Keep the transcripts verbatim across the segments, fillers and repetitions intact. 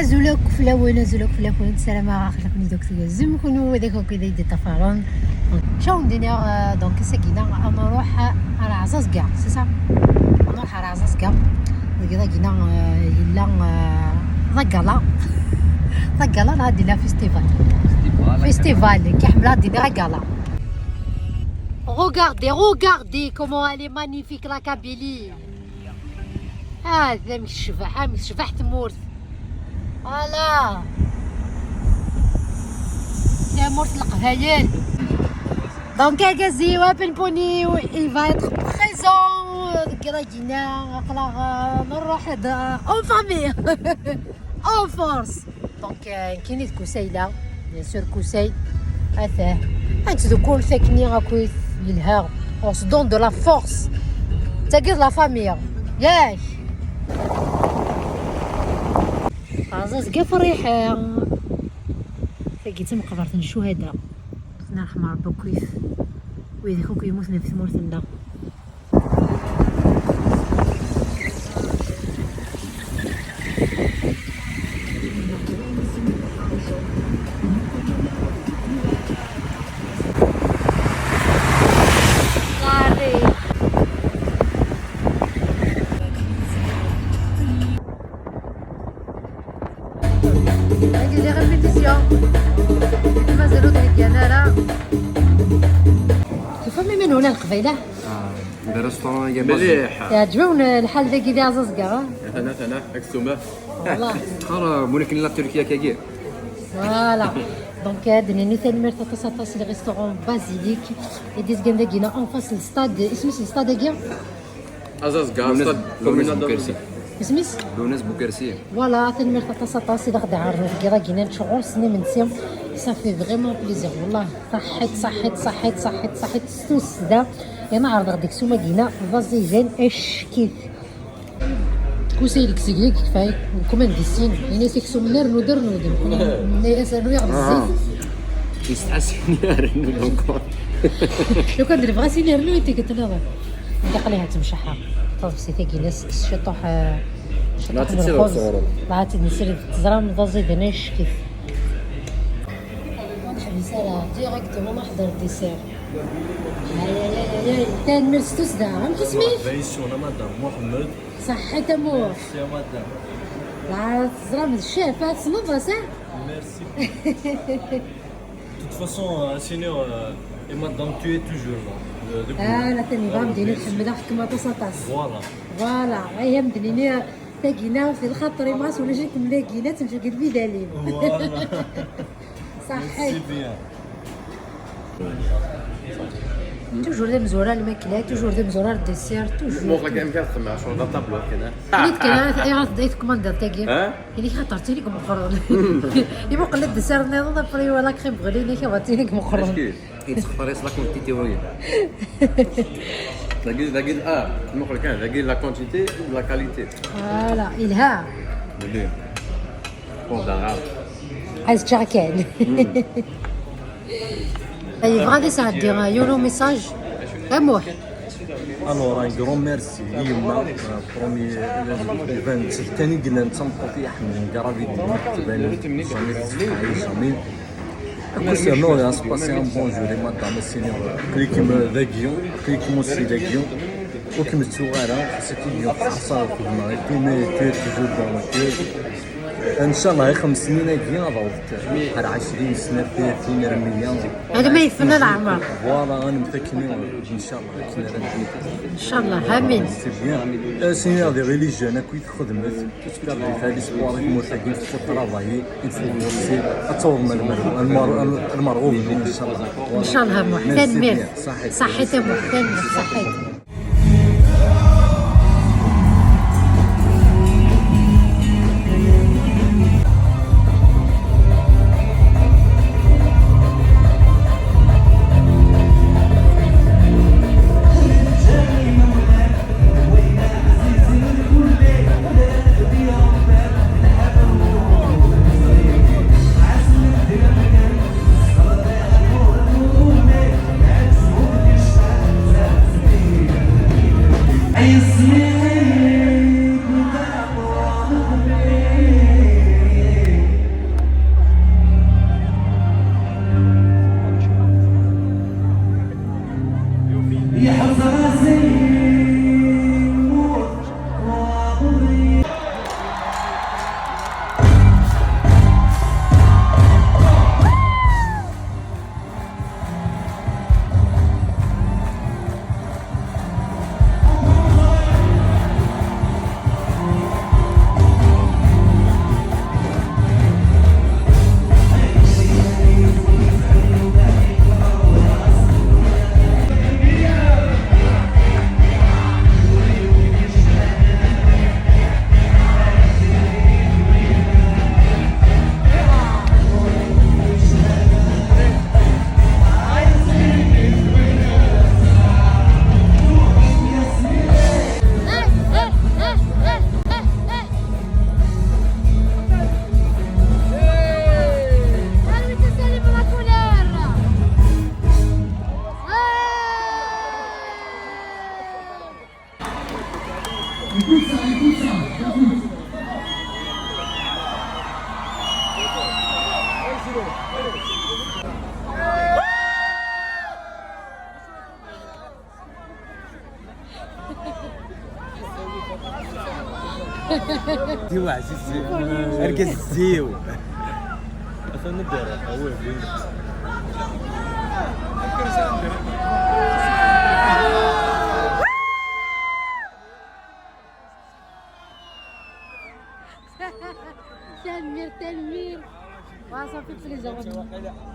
Azul akk fell-awen, azul akk fell-awen, ssarameɣ axlaf-nni d akk tgazem, kunwi d akk akk i d ay d-iṭṭafaren. Caw n dini, euh, donc, ass-agi-nni, ad nruḥ ar Ɛẓazga, c'est ça? Ad nruḥ ar Ɛẓazga. Deg dagi-nni, euh, yella, euh, d agala. D agala neɣ ad d-iniɣ festival? Festival, nekk ḥemmleɣ ad d-iniɣ agala. Regardez, regardez comment elle est magnifique, la Kabylie. Ah, amek tecbeḥ, amek tecbeḥ tmurt. Voilà. Tamurt n Leqbayel. Donc, agazi-w, apenpuni, il va être présent deg dagi-nni, aql-aɣ, euh, nruḥ-d, euh, en famille. En force. Donc, euh, nekkini d Kusayla, bien sûr, Kusay. Atah. Ad nettdukkul takni akkit yelha. On se donne de la force. Tagi d la famille. Yak. Ɛẓazga friḥa. Tagi d tameqbert n ccuhada. Nerḥem Ṛebbi akkit wid akk yemmuten ɣef tmurt-nneɣ. Agi d répétition. Mazal ur d-heggan ara. Tufam iman-nwen a Leqbayel, ah? Ah, d restaurant-agi mliḥ. Yeɛǧeb-awen lḥal dagi di Ɛẓazga, ah? Atan, atan, ah, aksum, ah. Voilà. Xar, ah, mulakin la Turquie kagi. Voilà. Donc, ad d-nini tanemmirt aṭas, aṭas i le restaurant Basilic. I d-izgan dagi-na en face le stade. Isem-is le stade-agi? Azazga, Lounès, stade Lounès communal Boukersi. Isem-is? Lounès Boukersi. Voilà, tanemmirt aṭas, aṭas i d aɣ-d-ɛerḍen deg yiḍ-agi-na, nečč ɣur-sen imensi. Ça fait vraiment plaisir, wallah. Ṣaḥḥit, ṣaḥḥit, ṣaḥḥit, ṣaḥḥit, ṣaḥḥit s tussda. Yerna ɛerḍeɣ-d aksum-agi-na, d aẓidan, acek-it. Kusay deg seg-, deg kfay, nekk ma n di sin, ini-as aksum nnernu-d, rnu-d, nekk nniɣ-as rnu-yaɣ-d zzit. Yesɛa sin rnu-d encore. Lukan d lebɣa sin rnu, i tigit nniḍen. Nekk aql-i ha ttemcaḥeɣ. Taḍebsit-agi-ines s ciṭuḥ, eh, ciṭuḥ n lxubz. Dɣa ad tt-id-nesred, teẓram d aẓidan acek-it. Ur neḥbis ara, directement neḥḍer dessert. Ay, ay, ay, ay, ay. Tanemmirt s tussda. Amek isem-ik? Bayessun, a madame, Mohamed. Ṣaḥḥit a Muḥ. Merci, a madame. Dɣa teẓram d ccaf, ad tessneḍ, a? Merci. De toute façon, euh, Seigneur, euh, et madame, tu es toujours là. Euh, de Ah, la tani, ah, bɣa mdini, merci. Ḥemmleɣ-kem aṭas, aṭas. Voilà. Voilà, ay, a mdini, tagina, fi lxaṭer-im, ɣas ulac-ikem dagina, ad tenǧew deg lbidal-im. Voilà. Ṣaḥḥit. Merci bien. Toujours d amezwura n lmakla, toujours d amezwura n dessert, toujours. Muqel kan, kan txemmem, cɣel d aṭablu kan, ha? Ini-d kan, ayɣer ay tekmandiḍ tagi? Ha? Ini-k xaṭer d tin i imeqqren. Imuqel-d dessert nniḍen, après iwala crème brûlée, ini-k awa d tin i imeqqren. Acki, yettextar-as la quantité, oui. Dagi, dagi, ah, muqel kan, dagi la quantité ou la qualité? Voilà, yelha. Belli. Ur d-aɣ ara. Ad ččeɣ kan. Yebɣa ad isɛeddi, euh, yiwen umessage. A Muḥ. Alors, un grand merci i yemma, euh, premier, euh, iban d kan i yellan d tameṭṭut i iḥemmlen gravité, tban jamais tettqeḥḥi, jamais. Akked ternu, ad as-passer un bonjour i madame, as-iniɣ, euh, aql-ikem dagi, aql-ikem aussi dagi. Ur kem-ttuɣ ara, c'est une force à reconnaître, mais tu es toujours dans le cœur. Ncallah, i xems snin-agi, ad awḍent ar ɛecrin sna, ar tlatin, ar meyya. Alma yefna leɛmer. Voilà, ad nemmet akken, ncallah, akken ara nemmet. Ncallah, amin. C'est bien. Euh, c'est-à-dire, les jeunes, akkit txedmet, ur tettperdi l'espoir i tmurt-agi, il faut travailler, il faut bosser, ad tawḍem lmer-, lmer-, lmerɣub-nwen, ncallah. Voilà. Ncallah, a Muḥ. Merci bien. Tanemmirt. Ṣaḥḥit. Ṣaḥḥit, a Muḥ. Tanemmirt. Ṣaḥḥit. Iwa ɛziz. Argaz-iw. Atan ad d-iruḥ, awah, win. Tanemmirt, tanemmirt. Wa, ça fait plaisir.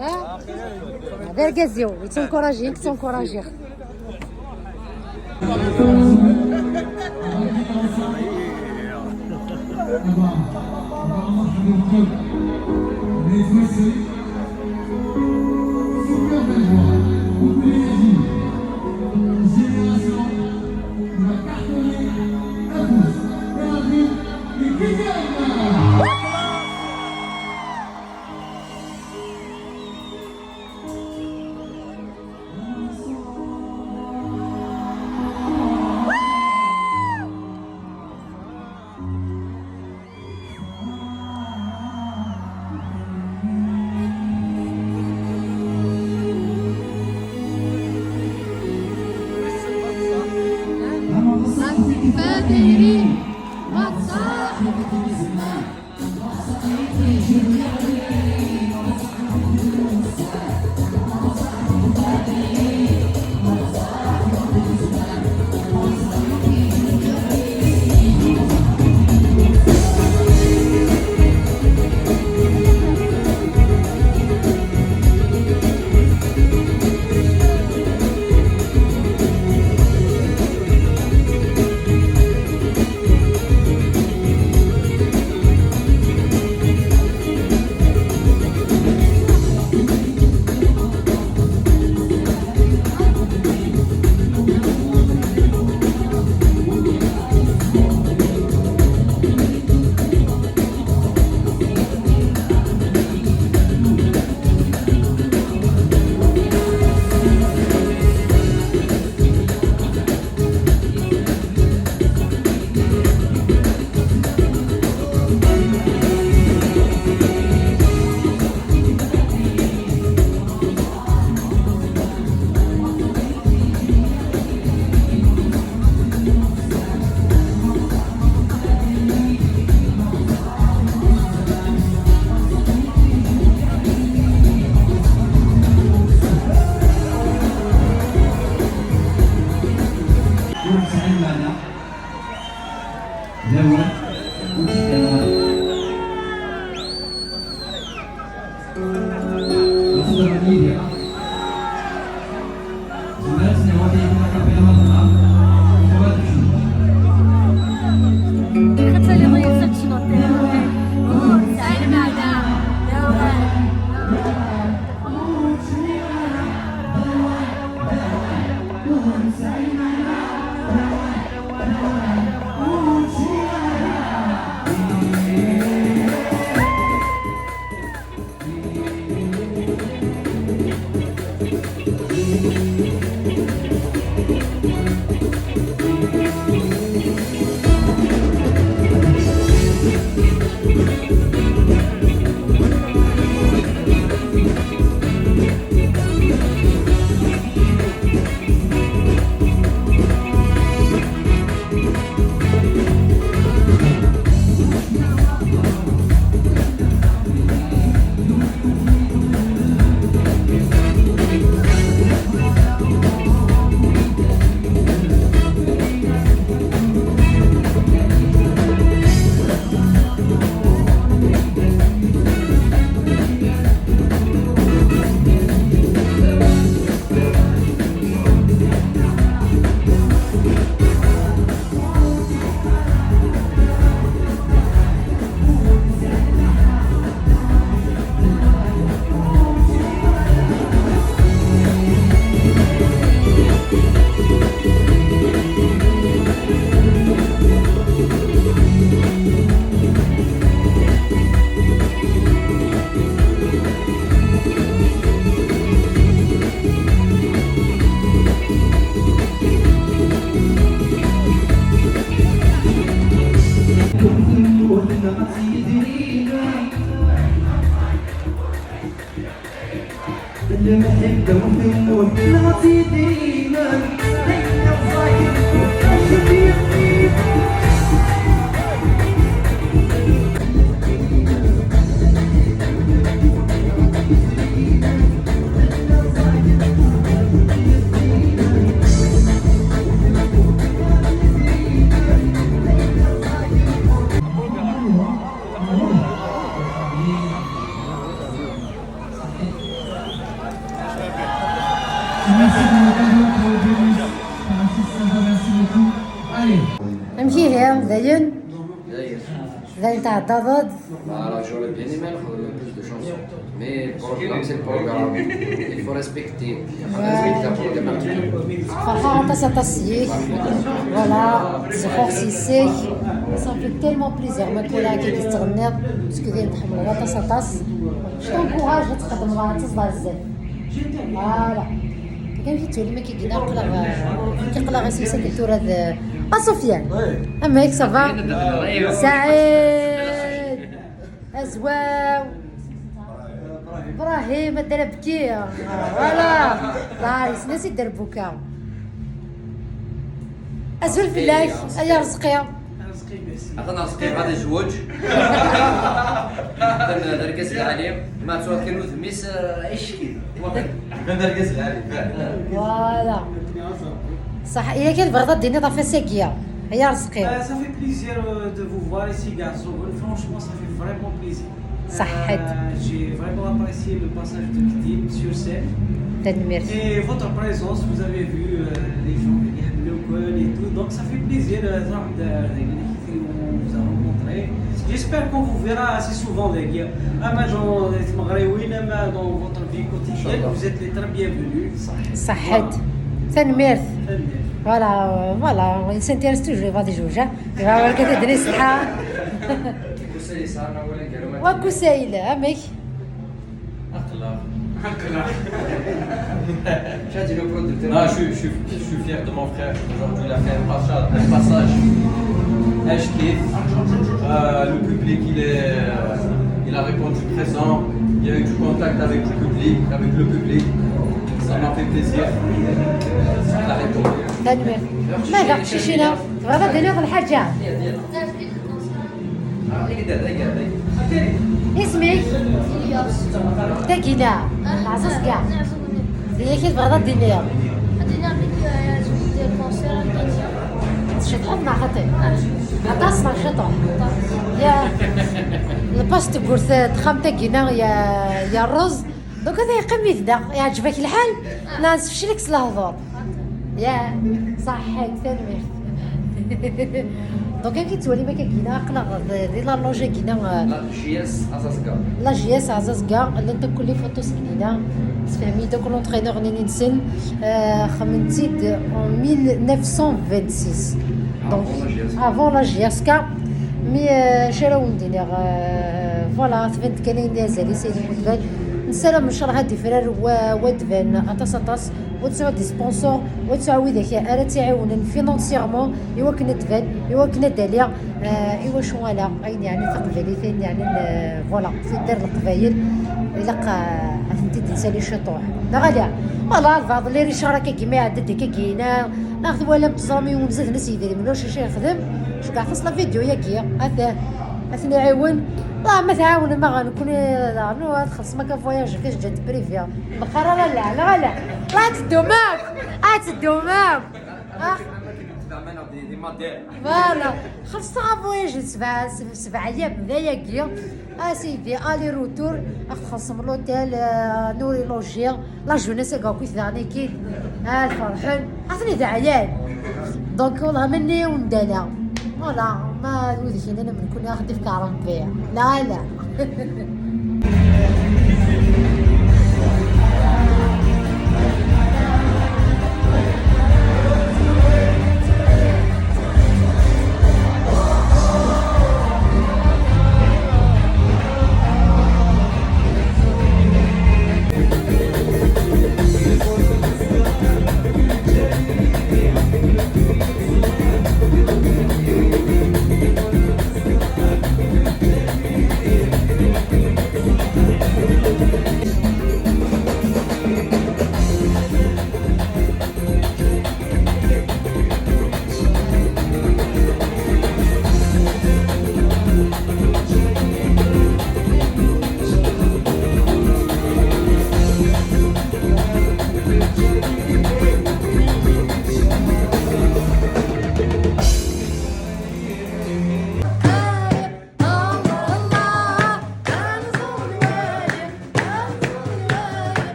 Ha? D argaz-iw, yettunkuṛaji, yettunkuṛaji. Ur tesɛim ara d awal, ur tesɛim ara. Ad teḍru yid-i. Zemreɣ ad s-nɛawed i Akapila ma tebɣam. Ad taliḍ yid-s ad tecnuḍ. Ur tesɛi lmeɛna. D awal. Dayen, dayen tɛeddaḍ-d. Bah, la journée bien aimée, on a plus de chansons. Mais le programme, c'est le programme. Il faut respecter. Il faut respecter le programme. Ferḥeɣ aṭas, aṭas yes-k. Voilà, ttzuxxuɣ s yes-k. Ça fait tellement plaisir ma kul akka i tettɣenniḍ, parce que dayen tḥemmleḍ aṭas, aṭas. Je t'encourage ad txedmeḍ, ad teẓḍ ar zdat. Voilà. Kan ki tuli ma ki gina aql-aɣ, ki aql-aɣ ass-a tura d, a Sofiane. Amek, ça va? Saɛid. Azwaw. Ibrahim, ad d-ara bkiɣ. Voilà. Ḍaris, nasi d-derbuka. Azul fell-ak, ay Arezqi. Atan Arezqi bɣa ad yezweǧ. Atan d argaz lɛali. Ma tura kan udem-is, eh, icki. Iban d argaz lɛali, iban. Voilà. Saḥ, yak ad tebɣiḍ ad d-tiniḍ ɣef wass-agi, ay Arezqi. Euh, ça fait plaisir, euh, de vous voir ici, garçon. Franchement, ça fait vraiment plaisir. Saḥḥet. Euh, j'ai vraiment apprécié le passage de Kdim sur scène. Tanemmirt. Et votre présence, vous avez vu, euh, les gens qui aiment le col et tout. Donc, ça fait plaisir, euh, de, de, de vous a rencontré. J'espère qu'on vous verra assez souvent, les gars. Ah, mais dans les Maghréouines, même dans votre vie quotidienne, vous êtes les très bienvenus. Saḥḥet. Tanemmirt. Voilà, euh, voilà, il s'intéresse toujours, il va des jours, hein. Il va avoir que des drinks, hein. Wa Kusayl, amek? Aql-aɣ. Aql-aɣ. Non, je, je, je suis fier de mon frère. Aujourd'hui, il a fait un passage, un passage. Ashkif. Euh, le public, il est, euh, il a répondu présent. Il y a eu du contact avec le public, avec le public. Ça m'a fait plaisir. Il a répondu. Tanemmirt. Mada, keččina, tebɣiḍ ad d-tiniḍ lḥaǧa? Isem-ik? Dagina. Ɛziz kya. D yak i tebɣiḍ ad d-tiniḍ? Ad d-iniɣ belli, euh, yeɛjeb-iyi lkanṣir n Dagina. Tceṭṭḥeḍ neɣ xaṭi? Aṭas neɣ ciṭuḥ? Ya. Lpast deg ur texxamt Dagina ya, ya rruz. Donc ad yeqqim yid-neɣ, yeɛǧeb-ak lḥal? Neɣ nsefcel-ik s lehdur? Ya, ṣaḥḥit, tanemmirt. Donc amek i tettwalim akka gina, aql-aɣ di, di la loge gina, euh, la J S Azazga. La J S Azazga, llant akk les photos gina. Sfehmi-d akk l'entraîneur-nni-nsen, euh, xedmen-tt-id en mille neuf cent vingt-six. Donc, avant la J S K. Avant la J S K, mais, euh, acu ara wen-d-iniɣ, euh, voilà, tban-d kan ayen d azal-is, ayen n wedbal. Nessaram ncalleh ad d-ifrar wa, wa d-tban aṭas, aṭas, wa tesɛu des sponsors, wa tesɛu widak ara tt-iɛiwnen financièrement, i wakken ad d-tban, i wakken ad d-tali, euh, i wacu ala, ayen yeɛni taqbaylit, ayen yeɛni, euh, voilà, tuddar n leqbayel, ilaq, euh, ad tent-id-nsali ciṭuḥ. Neɣ ala, voilà, lbaɛḍ les richards akka gima iɛedda-d akka gina, neɣ twalam teẓram yiwen zdat-s yedrimen ulac acu yexdem, ceggɛet-as la vidéo-yagi, atan, ad ten-iɛiwen. Ṭah, ma tɛawnem aɣ nekkni daɣen, ad txellṣem akka voyage, kečč ǧǧant privé. Bxir ara la, neɣ ala? Ad teddum akk, ad teddum akk. Ah. Voilà. Xellṣeɣ avoyage n sebɛa, seb-, sebɛa ayyam d ayagi. A sidi, aller retour, ad ɣ-txellṣem l'hôtel, euh, nourrir, loger, la jeunesse, ad akk-it daɣen ikid, ad ferḥen, ad ten-id-ɛyan. Donc, والله مني وندانا. Voilà, ma d wid i k-yennan am nekkni, ad ɣ-d-ifk Ṛebbi. La, la.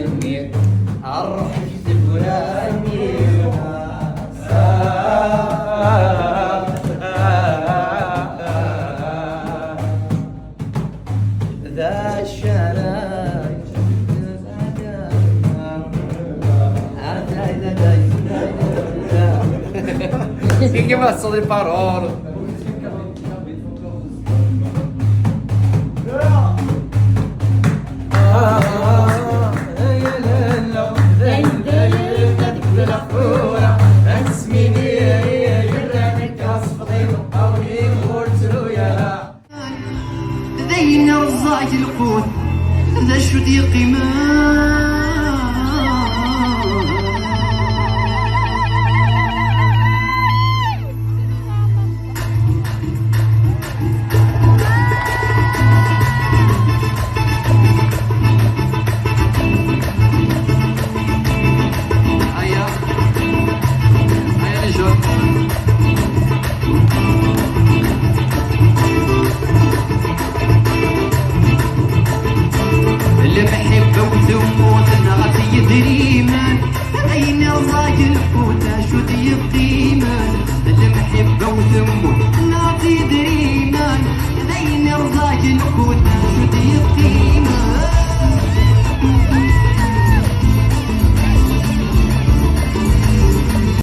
Ṛṛeḥ deg tegwra-nni. D acu ara Kif ma tesseḍ les paroles?